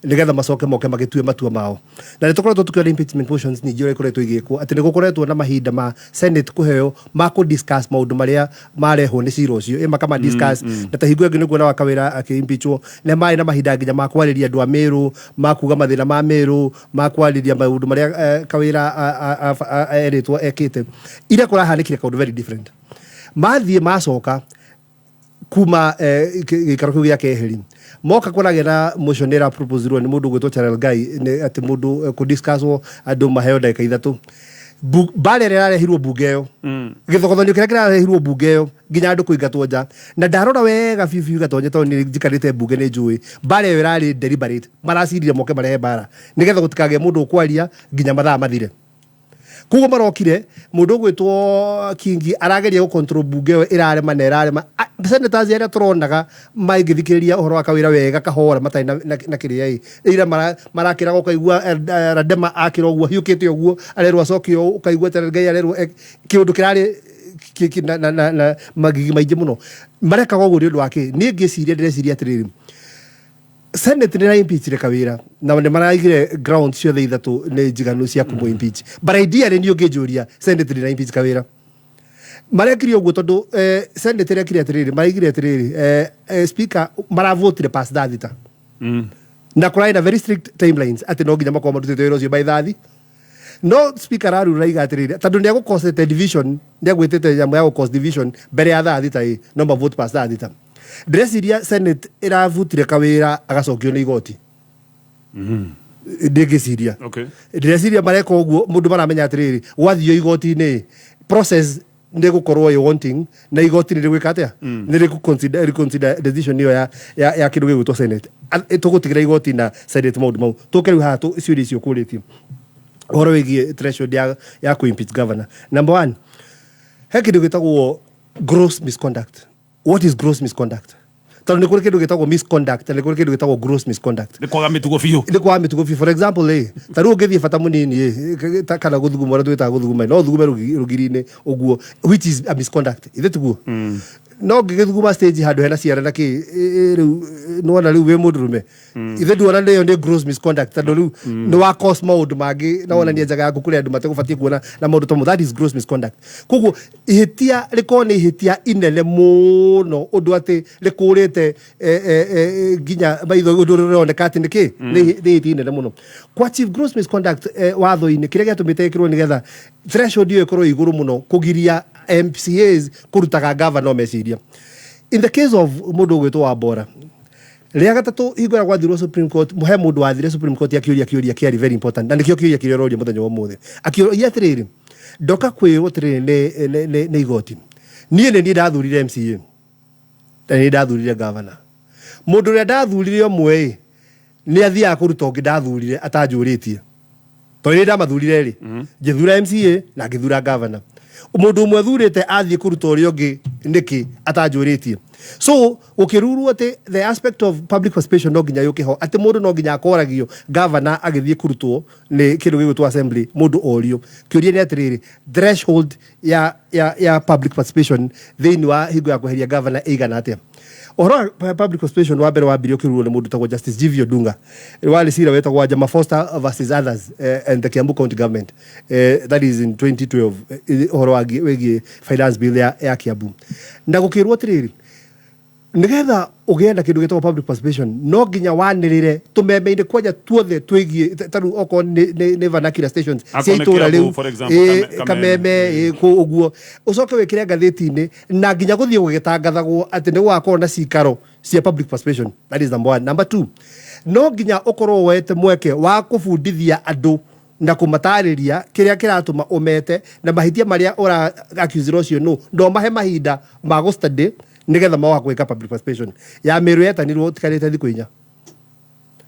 Nĩgetha macoke moke magĩtue matua mao. Na nĩ tũkoretwo tũkĩona impeachment motions nyingĩ ũrĩa ikoretwo igĩkwo, atĩ nĩ gũkoretwo na mahinda ma Senate kũheo ma kũ-discuss maũndũ marĩa marehwo nĩ cira ũcio, ĩ makama discuss. Na ta hingo ĩngĩ nĩ kuona wa Kawĩra akĩ-impeachwo, nĩ marĩ na mahinda nginya ma kwarĩria andũ a Mĩrũ, ma kuga mathĩna ma Mĩrũ, ma kwarĩria maũndũ marĩa Kawĩra erĩtwo ekĩte. Ira kũrahanĩkire kaũndũ very different. Mathiĩ macoka kuma gĩikaro kĩu gĩa keheri, moka kũragĩa na motion ĩra proposirwo nĩ mũndũ ũgwĩtwo Cherargei, nĩ atĩ mũndũ kũdiscusswo, andũ maheo ndagĩka 3. Mbara ĩrĩa ĩrarehirwo bunge ĩyo, gĩthogothanio kĩrĩa kĩrarehirwo bunge ĩyo, nginya andũ kũingatwo nja, na ndarora wega biũ biũ, Gatonye, tondũ nĩ njikarĩte bunge, nĩ njũĩ mbara ĩyo ĩrarĩ deliberate. Maracirire moke marehe mbara nĩgetha gũtikagĩe mũndũ ũkwaria nginya mathaa mathire. Koguo marokire, mũndũ ũgwĩtwo Kingi arageria gũ-control bunge ĩyo, ĩrarema na ĩrarema. Senators arĩa tũronaga mangĩthikĩrĩria ũhoro wa Kawĩra wega kahora matarĩ na kĩrĩa ĩ ira marakĩraga, ũkaigua Radema akĩra ũguo hiũkĩte ũguo, arerwo acoke ũũ, ũkaigua Cherargei arerwo kĩũndũ kĩrarĩ na magigi maingĩ mũno. Marekaga ũguo nĩ ũndũ wa kĩ? Niĩ ngĩciria, ndĩreciria atĩrĩrĩ, Senate nĩ impeachire Kawĩra na nĩ maraigire ground ciothe ithatũ nĩ njiganu cia kũmũ impeach, but ideally niĩ ũngĩnjũria, Senate ndĩra impeach Kawĩra. Marekire ũguo tondũ Senate ĩrekire atĩrĩrĩ, maraigire atĩrĩrĩ, speaker maravotire past 6:30 na kũrarĩ na very strict timelines atĩ no nginya makorwo marutĩte wĩra ũcio by 30, no speaker ararura raiga atĩrĩrĩ, tondũ nĩ egũcosete division, nĩ egwĩtĩte nyamũ ya gũ-cause division mbere ya 6:30 ĩ no mavote past 6:30. Ndĩreciria Senate ĩravutire Kawĩra agacokio nĩ igoti, ndĩngĩciria. Ndĩreciria mareka ũguo mũndũ maramenya atĩrĩrĩ, gwathio igoti-inĩ process nĩ gũkorwo ĩ wanting, na igoti nĩ rĩgwĩka atĩa, nĩ rĩkũ reconsider decision ĩyo ya kĩndũ gĩgwĩtwo Senate. Tũgũtigĩra igoti na Senate maũndũ mau. Tũke rĩu haha ciũria icio kũrĩtie ũhoro wĩgiĩ threshold ya kũ-impeach governor. Number one, he kĩndũ gĩtagwo gross misconduct. What is gross misconduct? Tondũ nĩ kũrĩ kĩndũ gĩtagwo misconduct na nĩ kũrĩ kĩndũ gĩtagwo gross misconduct. Nĩ kwaga mĩtugo biũ. Nĩ kwaga mĩtugo biũ. For example ĩ, ta rĩu ũngĩthiĩ bata mũnini ĩ, kana gũthuguma, ũrĩa twĩtaga gũthuguma, no ũthugume rũgiri-inĩ ũguo, which is a misconduct, ithe tiguo? No ngĩgĩthuguma stage handũ hena ciana na kĩ rĩu nĩwona rĩu wĩ mũndũrũme, ithe nduona nĩyo nĩ gross misconduct, tondũ rĩu nĩ wa cause maũndũ mangĩ na wonania njaga yaku kũrĩ andũ mategũbatiĩ kuona na maũndũ ta mau. That is gross misconduct. Koguo ihĩtia rĩkorwo nĩ ihĩtia inene mũno ũndũ atĩ rĩkũrĩte nginya maitho, ũndũ ũroneka atĩ nĩ kĩ nĩ ihĩtia inene mũno. Kwa achieve gross misconduct, watho-inĩ kĩrĩa gĩatũmĩte ĩkĩrwo nĩgetha threshold ĩyo ĩkorwo ĩ igũrũ mũno kũgiria MCAs kũrutaga governor meciria. In the case of mũndũ ũgwĩtwo Wambora, rĩa gatatũ hingo ĩrĩa gwathirwo Supreme Court, he mũndũ wathire Supreme Court akĩũria kĩũria kĩarĩ very important, na nĩkĩo kĩũria kĩrĩa ũroria mũthenya wa ũmũthĩ. Akĩũria atĩrĩrĩ, ndoka kwĩrwo atĩrĩrĩ nĩ igoti, niĩ nĩ niĩ ndathurire MCA na nĩ ndathurire governor. Mũndũ ũrĩa ndathurire ũmwe ĩ nĩ athiaga kũruta ũngĩ ndathurire atanjũrĩtie, tondũ nĩ ndamathurire rĩ, ngĩthura MCA na ngĩthura governor. Mũndũ ũmwe thurĩte athiĩ kũruta ũrĩa ũngĩ nĩkĩ atanjũrĩtie? So gũkĩrurwo atĩ the aspect of public participation no nginya yũke ho, atĩ mũndũ no nginya akoragio governor agĩthiĩ kũrutwo nĩ kĩndũ gĩgwĩtwo assembly, mũndũ orio kĩũria. Nĩ atĩrĩrĩ, threshold ya public participation thĩinĩ wa hingo ya kweheria governor ĩigana atĩa? Ũhoro wa public participation wa mbere wambirie ũkĩrurwo nĩ mũndũ tagwo Justice Gv Odunga. Warĩ cira wetagwo Jama Foster versus others and the Kiambu County Government, that is in 2012, ũhoro wĩgiĩ finance bill ya Kiambu. Na gũkĩrwo atĩrĩrĩ, nigetha ũgĩe na kĩndũ gĩtagwo public participation, no nginya wanĩrĩre tũmeme-inĩ kwanja tuothe twĩgiĩ ta rĩu okorwo nĩ vernacular stations cia Akorwo nĩ itũra Kiambu, rĩu for example, Kameme. Kameme kũ ũguo, ũcoke wĩkĩre ngathĩti-inĩ na nginya gũthiĩ gũgĩtangathagwo atĩ nĩ gũgakorwo na cikaro cia public participation. That is number one. Number two, no nginya ũkorwo woete mweke wa kũbundithia andũ na kũmatarĩria kĩrĩa kĩratũma ũmete na mahĩtia marĩa ũra accuse ũcio, no mahe mahinda ma gũ study nĩgetha magoka gwĩka public participation. Ya Mĩrũ yetanirwo tikarĩte thikũ 4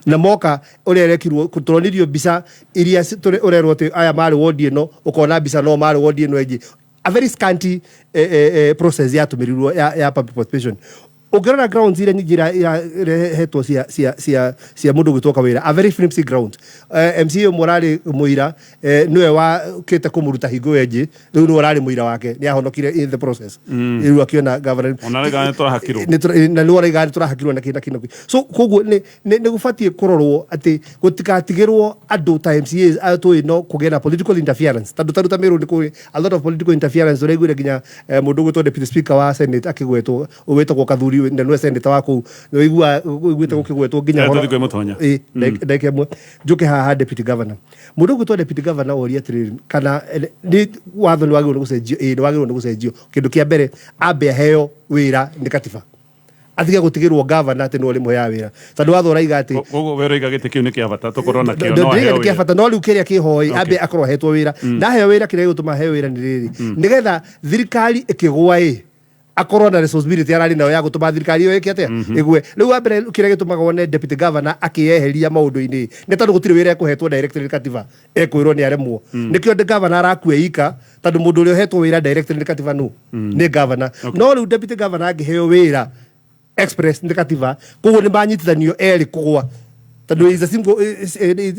na moka ũrĩa ĩrekirwo, tũronirio mbica iria ũrerwo atĩ aya marĩ wodi ĩno, ũkona mbica no marĩ wodi ĩno ĩngĩ. A very scanty process yatũmĩrirwo ya public participation. Ũngĩrora grounds iria nyingĩ irarehetwo cia mũndũ gwĩtwo Kawĩra, a very flimsy ground. MCA ũmwe ũrarĩ mũira, nĩwe wakĩte kũmũruta hingo ĩyo ĩngĩ, rĩu nĩwe ũrarĩ mũira wake, nĩ ahonokire in the process. Rĩu akĩona governor. Ona rĩga nĩ tũrahakirwo. Na nĩ waraiga nĩ tũrahakirwo na kĩ na kĩ na kĩ. So koguo nĩ gũbatiĩ kũrorwo atĩ gũtigatigĩrwo andũ ta MCAs aya tũĩ no kũgĩe na political interference, tondũ ta rĩu ta Meru nĩ kũrĩ a lot of political interference. Ũraiguire nginya mũndũ ũgwĩtwo deputy speaker wa senate akĩgwetwo, wĩtagwo Kathuri, na nĩwe senator wa kũu, nĩ ũiguĩte gũkĩgwetwo nginya Eh, tũthiĩ kwĩ Mũtonya. Ĩ, ndagĩka ĩmwe njũke haha. Deputy governor, mũndũ ũgwĩtwo deputy governor, oria atĩrĩrĩ, kana nĩ watho nĩ wagĩrĩirwo nĩ gũcenjio? Ĩ, nĩ wagĩrĩirwo nĩ gũcenjio. Kĩndũ kĩa mbere, ambe aheo wĩra nĩ katiba, atige gũtigĩrwo governor atĩ nĩwe ũrĩmũheaga wĩra, tondũ watho ũraiga atĩ Koguo we ũroiga gĩtĩ kĩu nĩ kĩa bata tũkorwo nakĩo, no ndĩraiga aheo nĩ kĩa wĩra. bata, no rĩu kĩrĩa kĩhoi, ambe akorwo ahetwo wĩra. Na aheo wĩra, kĩrĩa gĩgũtũma aheo wĩra nĩ rĩrĩ, nĩgetha thirikari ĩkĩgwa ĩ akorwo na responsibility ararĩ nayo ya gũtũma thirikari ĩyo ĩke atĩa, ĩgwe. Rĩu wa mbere, kĩrĩa gĩtũmaga wone deputy governor akĩyeheria maũndũ-inĩ nĩ tondũ gũtirĩ wĩra ekũhetwo directly nĩ katiba, ekwĩrwo nĩ aremwo. Nĩkĩo the governor arakua ika, tondũ mũndũ ũrĩa ũhetwo wĩra directly nĩ katiba nũ nĩ governor. No rĩu deputy governor angĩheo wĩra express nĩ katiba, koguo nĩ manyitithanio erĩ kũgwa, tondũ is a single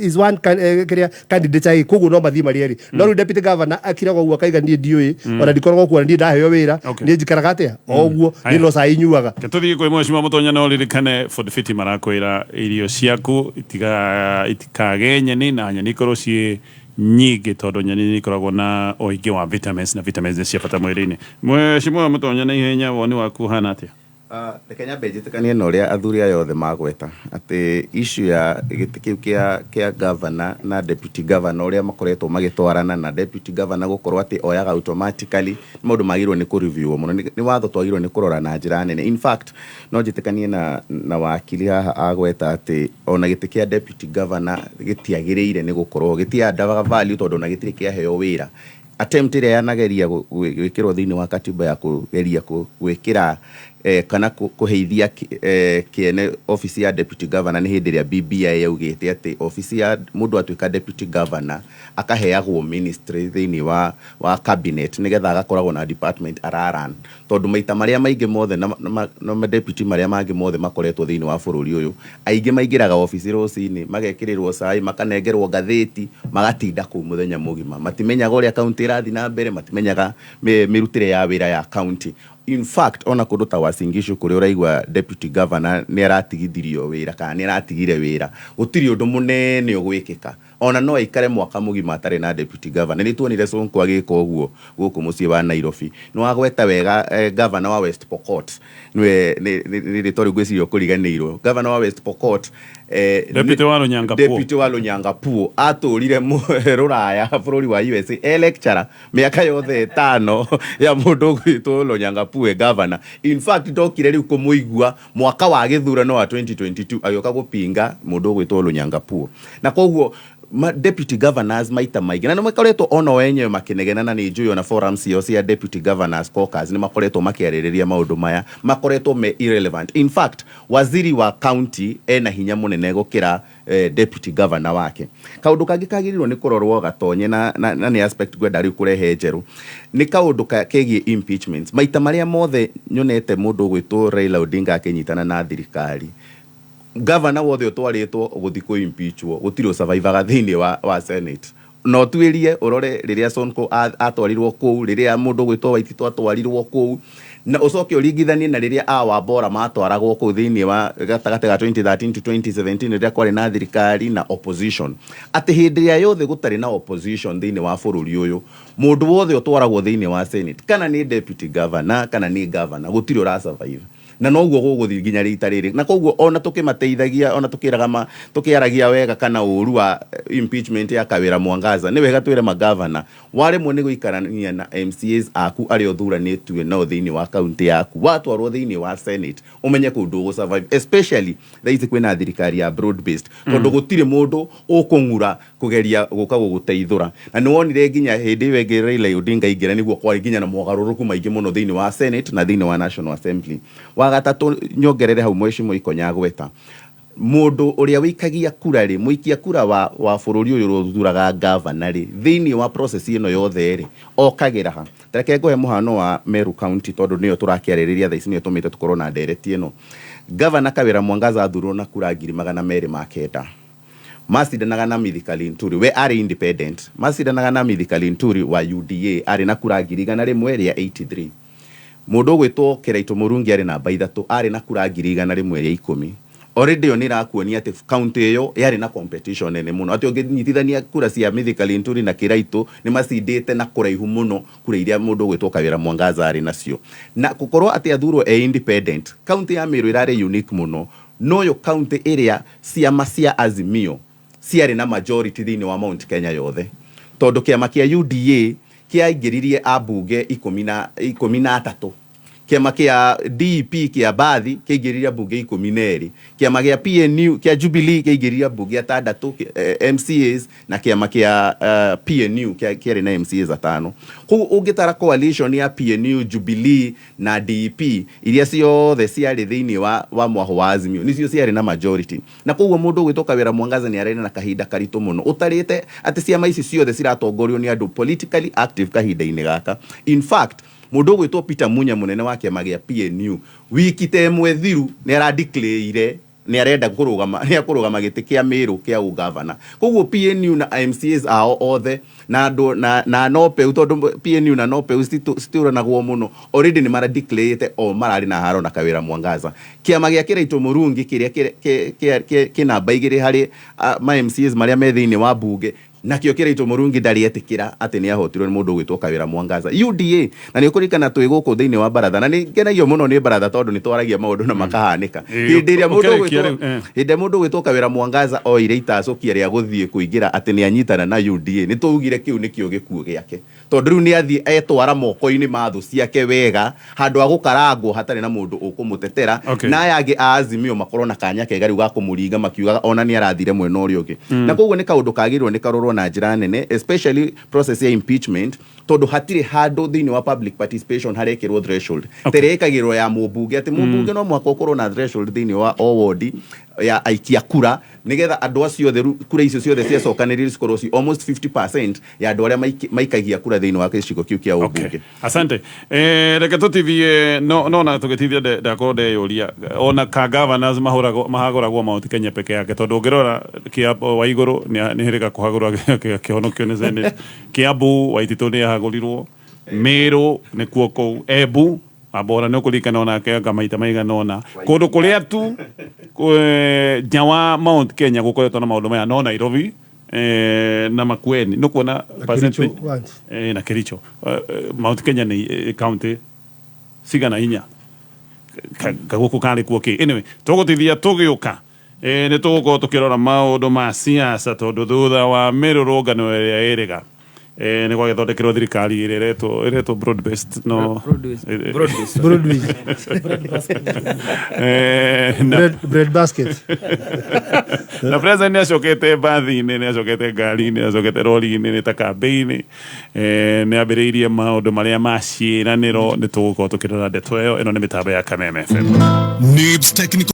is one kĩrĩa candidate ĩ, koguo no mathiĩ marĩ erĩ. No rĩu deputy governor akiraga ũguo akaiga, niĩ ndiũĩ, ona ndikoragwo kuo, na niĩ ndaheo wĩra, niĩ njikaraga atĩa o ũguo, niĩ no cai nyuaga. Reke tũthiĩ kwĩ Mheshimiwa Mũtonya, no ũririkane Food Fiti marakwĩra irio ciaku itikage nyeni, na nyeni ikorwo ciĩ nyingĩ, tondũ nyeni nĩ ikoragwo na ũingĩ wa vitamins, na vitamins nĩ cia bata mwĩrĩ-inĩ. Mheshimiwa Mũtonya, na ihenya, woni waku ũhana atĩa? Reke nyambe njĩtĩkanie na ũrĩa athuri aya othe magweta, atĩ issue ya gĩtĩ kĩu kĩa governor na deputy governor, ũrĩa makoretwo magĩtwarana, na deputy governor gũkorwo atĩ oyaga automatically, nĩ maũndũ magĩrĩirwo nĩ kũ-review mũno. Nĩ watho twagĩrĩirwo nĩ kũrora na njĩra nene. In fact, no njĩtĩkanie na wakiri haha agweta atĩ ona gĩtĩ kĩa deputy governor gĩtiagĩrĩire nĩ gũkorwo gĩtiandaga value, tondũ ona gĩtirĩ kĩaheo wĩra. Attempt ĩrĩa yanageria gwĩkĩrwo thĩinĩ wa katiba ya kũgeria gwĩkĩra kana kũheithia kĩene ofici ya deputy governor nĩ hĩndĩ ĩrĩa BBI yaugĩte atĩ ofici ya mũndũ atuĩka deputy governor akaheagwo ministry thĩinĩ wa cabinet, nĩgetha agakoragwo na department araran, tondũ maita marĩa maingĩ mothe na ma deputy marĩa mangĩ mothe makoretwo thĩinĩ wa bũrũri ũyũ, aingĩ maingĩraga ofici rũcinĩ, magekĩrĩrwo cai, makanengerwo ngathĩti, magatinda kũu mũthenya mũgima, matimenyaga ũrĩa kaunti ĩrathiĩ na mbere, matimenyaga mĩrutĩre ya wĩra ya kaunti. In fact, ona kũndũ ta Uasin Gishu, kũrĩa ũraigua deputy governor nĩ aratigithirio wĩra kana nĩ aratigire wĩra, gũtirĩ ũndũ mũnene ũgwĩkĩka. Ona no aikare mwaka mũgima atarĩ na deputy governor. Nĩ tuonire Sonko agĩka ũguo gũkũ mũciĩ wa Nairobi. Nĩ wagweta wega, governor wa West Pokot, nĩwe nĩ rĩtwa rĩu ngwĩciria ũkũriganĩirwo, governor wa West Pokot, Deputy wa Lonyangapuo. Deputy wa Lonyangapuo atũrire rũraya, bũrũri wa USA, e lecturer mĩaka yothe 5 ya mũndũ ũgwĩtwo Lonyangapuo e governor. In fact, ndokire rĩu kũmũigua mwaka wa gĩthurano wa 2022 agĩũka gũpinga mũndũ ũgwĩtwo Lonyangapuo. Na koguo deputy governors maita maingĩ na nĩ makoretwo ona o enyewe makĩnegena, na nĩ njũĩ ona forums ciao cia deputy governors caucus nĩ makoretwo makĩarĩrĩria maũndũ maya, makoretwo me irrelevant. In fact, waziri wa county ena hinya mũnene gũkĩra deputy governor wake. Kaũndũ kangĩ kagĩrĩirwo nĩ kũrorwo gatonye na nĩ aspect ngwenda rĩu kũrehe njerũ, nĩ kaũndũ kegiĩ impeachment. Maita marĩa mothe nyonete mũndũ ũgwĩtwo Raila Odinga akĩnyitana na thirikari, gavana wothe ũtwarĩtwo gũthiĩ kũ impeachwo gũtirĩ ũsurvivaga thĩinĩ wa senate. No tuĩrie ũrore rĩrĩa Sonko atwarirwo kũu, rĩrĩa mũndũ ũgwĩtwo Waititu atwarirwo kũu, na ũcoke ũringithanie na rĩrĩa a Wambora matwaragwo kũu thĩinĩ wa gatagatĩ ga 2013 to 2017, rĩrĩa kwarĩ na thirikari na opposition, atĩ hĩndĩ ĩrĩa yothe gũtarĩ na opposition thĩinĩ wa bũrũri ũyũ, mũndũ wothe ũtwaragwo thĩinĩ wa senate, kana nĩ deputy governor kana nĩ governor, gũtirĩ ũra survive. Na noguo gũgũthiĩ nginya rita rĩrĩ. Na koguo ona tũkĩmateithagia, ona tũkĩraga tũkĩaragia wega kana ũru wa impeachment ya Kawĩra Mwangaza, nĩ wega twĩre magavana, waremwo nĩ gũikarania na MCAs aku arĩa ũthuranĩtue nao thĩinĩ wa kaunti yaku, watwarwo thĩinĩ wa senate, ũmenye kũu ndũgũ survive, especially thaa ici kwĩna thirikari ya broad based, tondũ gũtirĩ mũndũ ũkũng'ura kũgeria gũka gũgũteithũra. Na nĩ wonire nginya hĩndĩ ĩyo ĩngĩ Raila Odinga aingĩra, nĩguo kwarĩ nginya na mogarũrũku maingĩ mũno thĩinĩ wa senate na thĩinĩ wa National Assembly. Wa gatatũ, nyongerere hau Mheshimiwa Ikonya agweta, mũndũ ũrĩa wĩikagia kura rĩ, mũikia kura wa bũrũri ũyũ ũrĩa ũthuraga gavana rĩ, thĩinĩ wa process ĩno yothe rĩ, okagĩra ha? Reke ngũhe mũhano wa Meru County, tondũ nĩyo tũrakĩarĩrĩria thaa ici, nĩyo tũmĩte tũkorwo na ndereti ĩno. Governor Kawĩra Mwangaza athurirwo na kura 209,000. Macindanaga na Mithika Linturi, we arĩ independent, macindanaga na Mithika Linturi wa UDA, arĩ na kura 183,000. Mũndũ ũgwĩtwo Kĩraitũ Mũrungi arĩ namba 3, arĩ na kura 110,000. Already ĩyo nĩ ĩrakuonia atĩ county ĩyo yarĩ na competition nene mũno, atĩ ũngĩnyitithania kura cia Mithika Linturi na Kĩraitũ, nĩ macindĩte na kũraihu mũno kura iria mũndũ ũgwĩtwo Kawĩra Mwangaza arĩ nacio. Na gũkorwo atĩ athurwo e independent, county ya Meru ĩrarĩ unique mũno, noyo county ĩrĩa ciama cia Azimio ciarĩ na majority thĩinĩ wa Mount Kenya yothe, tondũ kĩama kĩa UDA kĩaingĩririe ambunge 13, kĩama kĩa DEP kĩa Bathi kĩaingĩririe ambunge 12, kĩama kĩa PNU kĩa Jubilee kĩaingĩririe ambunge 6, MCAs, na kĩama kĩa PNU kĩarĩ na MCAs 5. Koguo ũngĩtara coalition ya PNU, Jubilee na DEP iria ciothe ciarĩ thĩinĩ wa mwaho wa Azimio, nĩcio ciarĩ na majority. Na koguo mũndũ ũgwĩtwo Kawĩra Mwangaza nĩ ararĩ na kahinda karitũ mũno, ũtarĩte atĩ ciama ici ciothe ciratongorio nĩ andũ politically active kahinda-inĩ gaka. In fact, mũndũ ũgwĩtwo Peter Munya, mũnene wa kĩama gĩa PNU, wiki ta ĩmwe thiru nĩ aradeclare nĩ arenda kũrũgama, nĩ akũrũgama gĩtĩ kĩa Meru kĩa ũgavana. Koguo PNU na MCAs ao othe na andũ na Nopeu, tondũ PNU na Nopeu citiũranagwo mũno, already nĩ maradeclarete o mararĩ na haro na Kawĩra Mwangaza. Kĩama gĩa Kĩraitũ Mũrungi kĩrĩa kĩ namba 2 harĩ ma MCAs marĩa me thĩinĩ wa mbunge, nakĩo Kĩraitũ Mũrungi ndarĩ etĩkĩra atĩ nĩ ahotirwo nĩ mũndũ ũgwĩtwo Kawĩra Mwangaza. UDA, na nĩ ũkũririkana twĩ gũkũ thĩinĩ wa baratha, na nĩ ngenagio mũno nĩ baratha tondũ nĩ twaragia maũndũ na makahanĩka. Hĩndĩ ĩrĩa mũndũ Ũkĩrĩkia ũgwĩtwo rĩu, eh. Hĩndĩ ĩrĩa mũndũ ũgwĩtwo Kawĩra Mwangaza oire itacũkia rĩa gũthiĩ kũingĩra atĩ nĩ anyitana na UDA, nĩ twaugire kĩu nĩkĩo gĩkuũ gĩake, tondũ rĩu nĩ athiĩ etwara moko-inĩ ma thũ ciake wega, handũ ha gũkarangwo hatarĩ na mũndũ ũkũmũtetera. Na aya angĩ a Azimio makorwo na kanya kega rĩu ga kũmũringa makiugaga ona nĩ arathire mwena ũrĩa ũngĩ. Na koguo nĩ kaũndũ kagĩrĩirwo nĩ karorwo na njĩra nene, especially process ya impeachment, tondũ hatirĩ handũ thĩinĩ wa public participation harekĩrwo threshold okay. Ĩrĩa ĩkagĩrwo ya mũmbunge, atĩ mũmbunge no mũhaka ũkorwo na threshold thĩinĩ wa o wodi ya aikia kura, nĩgetha andũ acio othe kura icio ciothe ciacokanĩrĩrio cikorwo ci almost 50% ya andũ arĩa maikagia kura thĩinĩ wa gĩcigo kĩu kĩa ũmbunge. Okay. Asante. Reke tũtithie no na tũgĩtithia ndakorwo ndeyũria ona ka governors mahũragwo mahagũragwo Mount Kenya peke yake, tondũ ũngĩrora kĩa wa igũrũ nĩ hĩrĩga kũhagũrwo kĩhonokio nĩ Senate, Kiambu Waititũ nĩ ahagũrirwo, Meru nĩkuo kũu, Embu Ambora nĩ ũkũririkana onake anga maita maigana ũna, kũndũ kũrĩa tu nja wa Mount Kenya gũkoretwo na maũndũ maya no Nairobi na Makueni, nĩ kuona percentage once. Na Kericho. Mount Kenya nĩ county cigana 4 gagũkũ karĩ kuo kĩ. Anyway, tũgũtithia tũgĩũka nĩ tũgũkorwo tũkĩrora maũndũ ma siasa, tondũ thutha wa mĩrũrũngano ĩrĩa ĩrĩga nĩ gwagĩthondekerwo thirikari ĩrĩa ĩretwo broad based no Broad-based. Broadway. Na Bread basket. Na president nĩ acokete mbathi-inĩ, nĩ acokete ngari-inĩ, nĩ acokete rori-inĩ, nĩ ta kambĩ-inĩ, nĩ ambĩrĩirie maũndũ marĩa ma ciĩranĩro. Nĩ tũgũkorwo tũkĩrora ndeto ĩyo. Ĩno nĩ mĩtambo ya Kameme FM. Nibs Technical.